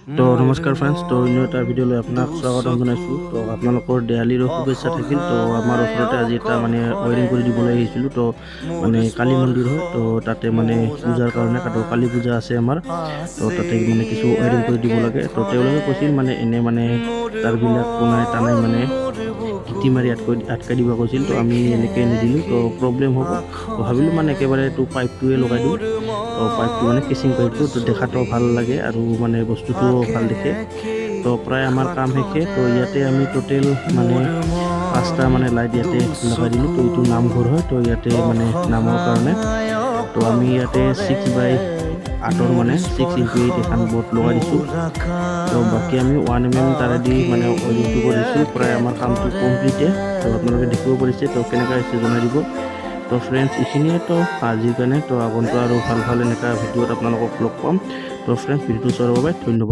তো নমস্কাৰ ফ্ৰেণ্ডছ, তো অন্য এটা ভিডিঅ' লৈ আপোনাক স্বাগতম জনাইছোঁ। তো আপোনালোকৰ দেৱালীৰো শুভেচ্ছা থাকিল। তো আমাৰ ওচৰতে আজি এটা মানে ৱাইৰিং কৰি দিবলৈ আহিছিলোঁ। তো মানে কালী মন্দিৰ হয়, তো তাতে মানে পূজাৰ কাৰণে, তো কালী পূজা আছে আমাৰ, তো তাতে মানে কিছু ৱাইৰিং কৰি দিব লাগে। তো তেওঁলোকে কৈছিল মানে এনে মানে তাঁৰবিলাক পোনাই টানাই মানে গিটি মাৰি আটকৈ আটকাই দিব কৈছিল। তো আমি এনেকৈ নিদিলোঁ, তো প্ৰব্লেম হ'ব। তো ভাবিলোঁ মানে একেবাৰে এইটো পাইপটোৱে লগাই দিওঁ। তো পাইপটো মানে কেচিং পাইপটো, তো দেখাটো ভাল লাগে আৰু মানে বস্তুটোও ভাল দেখে। তো প্ৰায় আমাৰ কাম শেষে। তো ইয়াতে আমি টোটেল মানে পাঁচটা মানে লাইট ইয়াতে লগাই দিলোঁ। তো এইটো নামঘৰ হয়, তো ইয়াতে মানে নামৰ কাৰণে। তো আমি ইয়াতে 6 বাই 8ৰ মানে 6 ইণ্টু 8 এখন বৰ্ড লগাই দিছোঁ। তো বাকী আমি 1 mm তাৰেদি মানে ৱাইৰিংটো কৰিছোঁ। প্ৰায় আমাৰ কামটো কমপ্লিটে। তো আপোনালোকে দেখিব পাৰিছে। তো কেনেকুৱা হৈছে জনাই দিব। তো ফ্ৰেণ্ডছ, এইখিনিয়ে তো আজিৰ কাৰণে। তো আগন্তুক আৰু ভাল ভাল এনেকুৱা ভিডিঅ'ত আপোনালোকক লগ পাম। তো ফ্ৰেণ্ডছ, ভিডিঅ'টো চোৱাৰ বাবে ধন্যবাদ।